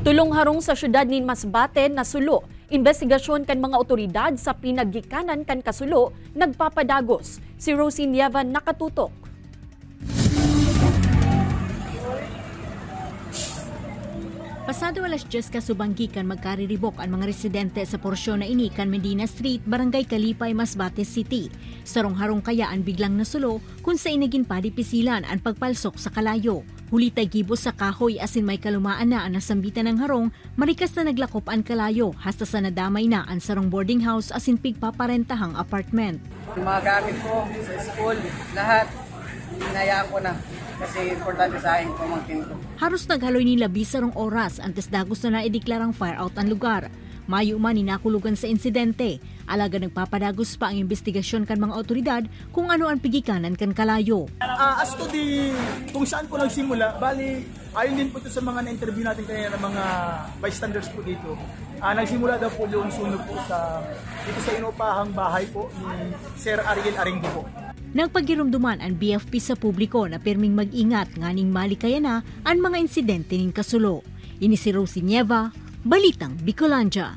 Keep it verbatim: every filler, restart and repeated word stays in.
Tolong harong sa siyudad nin Masbate nasulo. Imbestigasyon kan mga otoridad sa pinaggikanan kan kasulo nagpapadagos. Si Rosie Nieva nakatutok. Pasado alas dyes kasubang gikan magkariribok an mga residente sa porsyon na ini kan Medina Street, Barangay Kalipay, Masbate City. Sarong harong kaya an biglang nasulo, kun sain nagin padipisilan an pagpalsok sa kalayo. Huli ta gibo sa kahoy asin may kalumaan na an nasambitan nang harong, marikas na naglakop an kalayo hasta sa nadamay na an sarong boarding house asin pigpaparentahang apartment. Yung mga gamit ko sa school, lahat, hinayaan ko na. Kasi importante sa akin yung pamangkin ko. Haros naghaloy nin labi sarong oras antes dagos na naideklarang fire out an lugar. Mayo man nin nakulogan sa insidente, alagad nagpapadagos pa ang imbestigasyon kan mga otoridad kung ano an pigikanan kan kalayo. Ah, as to the, kung saan po nagsimula, bali, ayon din po ito sa mga na-interview natin kanina ng mga bystanders po dito. Ah, nagsimula daw po yung sunog po sa, dito sa inuupahang bahay po ni Sir Ariel Aringgo po. Nagpagirumduman an B F P sa publiko na pirming mag-ingat nganing malikayan na an mga insidente nin kasulo. Ini si Rosie Nieva, Balitang Bicolandia.